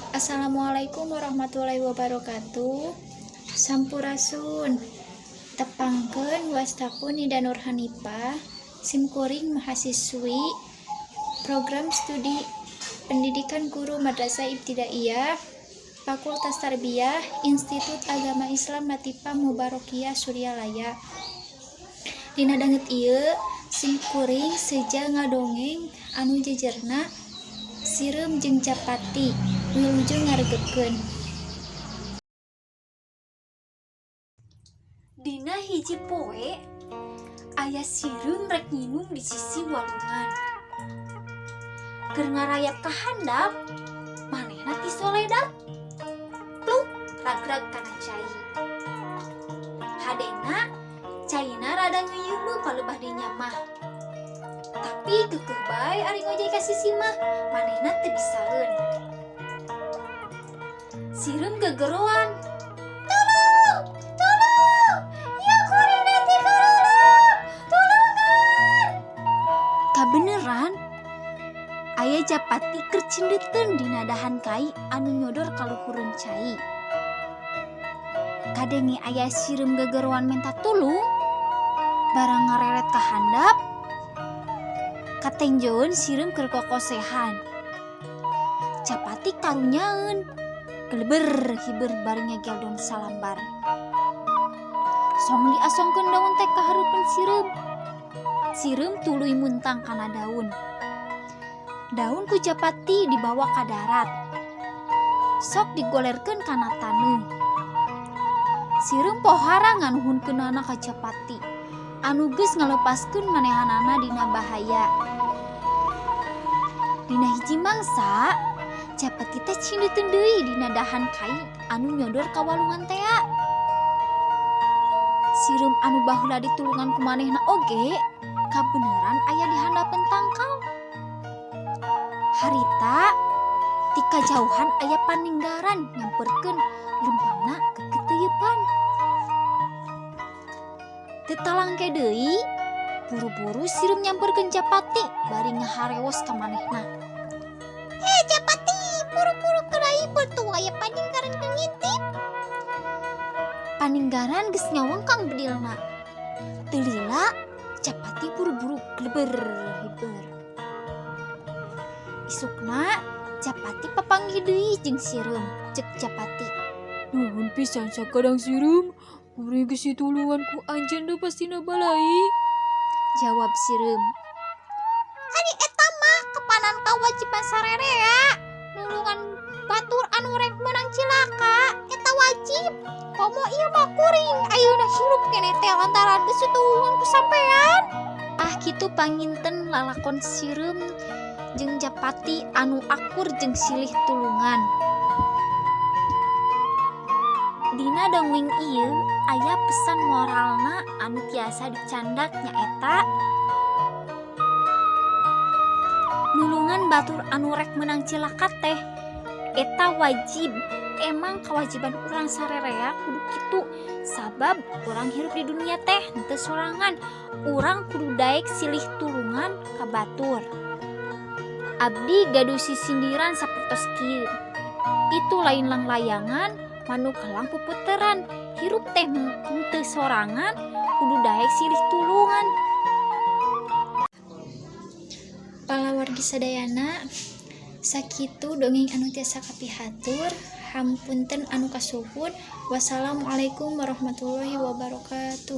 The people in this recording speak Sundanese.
Assalamualaikum warahmatullahi wabarakatuh. Sampurasun. Tepangkeun wasta Nida Nurhanifah, simkuring mahasiswi program studi Pendidikan Guru Madrasah Ibtidaiyah, Fakultas Tarbiyah, Institut Agama Islam Latifah Mubarokiyah Suryalaya. Dina danget ieu simkuring seja ngadongeng anu jejerna sireum jeung capati. Wilujeng ngaregepkeun. Dina hiji poe aya sireum rek nginum di sisi walungan. Keur ngarayap ka handap, manehna tisoledat. Pluk ragrag kana cai. Hadena caina rada ngeuyeumeu palebah dinya mah. Tapi keukeuh bae ari ngojay ka sisi mah, manehna teu bisaeun. Sireum gegeroan. Tolong, tolong, ya kuring teh karolap, tulungan. Kabeneran aya japati keur cindeuteun dina dahan kai anu nyodor ka luhureun cai. Kadenge aya sireum gegeroan menta tulung, barang ngarelet ka handap, katenjoeun sireum keur kokosehan. Capati karunyaeun, geleber hiber bari nyageldon salambar. Song diasongkeun daun teh ka hareupeun sireum. Sireum tuluy muntang kana daun. Daun ku japati dibawa ka darat. Sok digolerkeun kana taneuh. Sireum pohara nganuhunkeunana ka japati anu geus ngalepaskeun manehanana dina bahaya. Dina hiji mangsa, japati teh cindeuteun deui dina dahan kai anu nyodor ka walungan tea. Sireum anu baheula ditulungan ku manehna oge kabeneran aya di handapeun tangkal. Harita ti kajauhan aya paninggaran nyamperkeun lempangna kekeuteuyepan. Teu talangke deui, buru-buru sireum nyamperkeun japati bari ngaharewos ka manehna. "Heh japati, buru-buru kerai tuh aya paninggaran keur ngintip." Paninggaran geus ngawengkang bedilna. Teu lila japati buru-buru geleber hiber. Isukna japati papanggih deui jeung sireum, ceuk japati. "Nuhun pisan sakadang sireum, kuring geus ditulungan ku anjeun lepas tina balai." Jawab sireum. "Ari eta mah kepanan kawajiban sarerea, nulungan batur anu rek meunang cilaka, eta wajib. Komo ieu mah kuring ayeuna hirup keneh teh lantaran geus ditulungan ku sampean." Ah kitu panginten lalakon sireum jeung japati anu akur jeung silih tulungan. Dina dongeng ieu aya pesan moralna anu tiasa dicandak nyaeta nulungan batur anu rek meunang cilaka teh eta wajib. Emang kewajiban urang sarerea kudu kitu, sabab urang hirup di dunia teh henteu sorangan, urang kudu daek silih tulungan ka batur. Abdi gaduh sisindiran sapertos kieu. Itu lain langlayangan, manuk helang puputeran, hirup teh henteu sorangan, kudu daek silih tulungan. Palawargi sadayana, sakitu dongeng anu tiasa kapihatur, hampunten anu kasuhun. Wassalamualaikum warahmatullahi wabarakatuh.